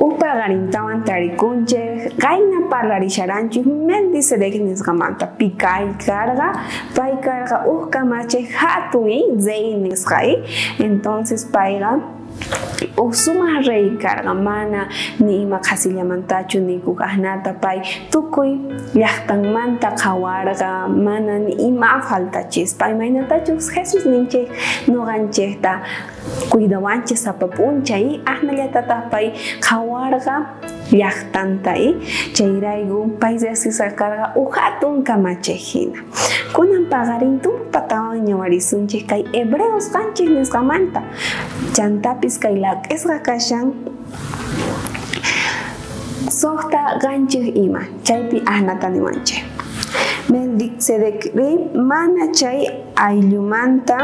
Paqarintawan tarikunchej qayna parlarisharanchik Melquisedec nisqamanta pikay karqa pay karqa uj kamachej hatun rey nisqa. Entonces payqa uj sumaq rey karqa, mana ni ima qhasillamantachu nikuq ajnata pay tukuy llaqtanmanta qhawarqa, mana ni ima faltachispa. Imaynatachus Jesus ninchej nuqanchejta cuidawanchej sapa p'unchay, ajnallatataq pay qhawarqa llaqtanta. Chayrayku pay riqsisqa karqa uj hatun kamachej hina. Kunan paqarin tumpatawan ñawarisunchej kay Hebreos qanchis nisqamanta. Chantapis kay laq'isqa kashan suqta qanchis ima, chaypi ajnata niwanchej. Melquisedecri mana chay ayllumanta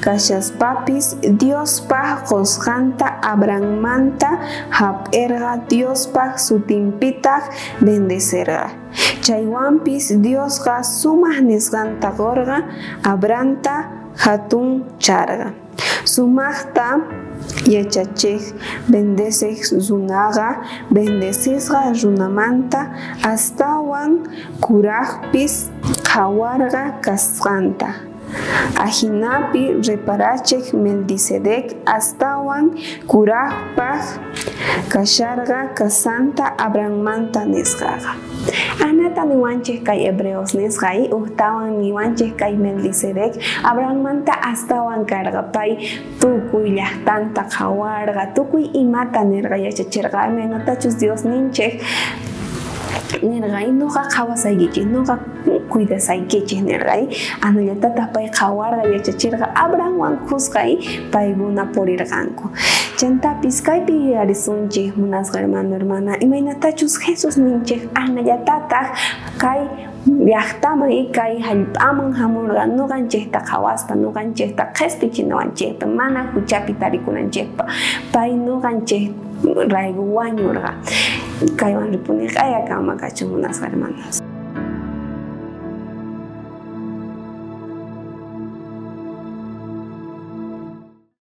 kashaspapis Diospaj qusqanta Abrahammanta hap'irqa, Diospaj sutinpitaq bendecerqa. Chaywanpis Diosqa sumaq nisqanta qurqa, Abrahamta hatuncharqa. Sumaqta yachachej bendecej runaqa bendecisqa runamanta astawan kurajpis qhawarqa kasqanta. Ajinapi reparachej Melquisedec astawan kurajpaj kasharqa kasanta Abrahammanta nisqaqa. Ajnata niwanchej kay Hebreos nisqa, ujtawan niwanchej kay Melquisedec Abrahammanta astawan karqa, pay tukuy llaqtanta qhawarqa, tukuy imata nirqa yachachirqa, imaynatachus Dios ninchej nirqa, nuqa qhawasaykichej, nuqa cuidasaykichej nirqa. Ajnallatataq pay qhawarqa yachachirqa, Abrahamwan kusqa paykuna purirqanku. Chantapis kaypi yuyarisunchej munasqa hermano hermana, imaynatachus Jesus ninchej ajnallatataq kay llaqtaman kay hallp'aman hamurqa nuqanchejta qhawaspa, nuqanchejta qhispichinawanchejpa, mana huchapi tarikunanchejpa, pay nuqanchej rayku wañurqa. Kaywan ripuni q'aya kama kachun munasqa hermanos.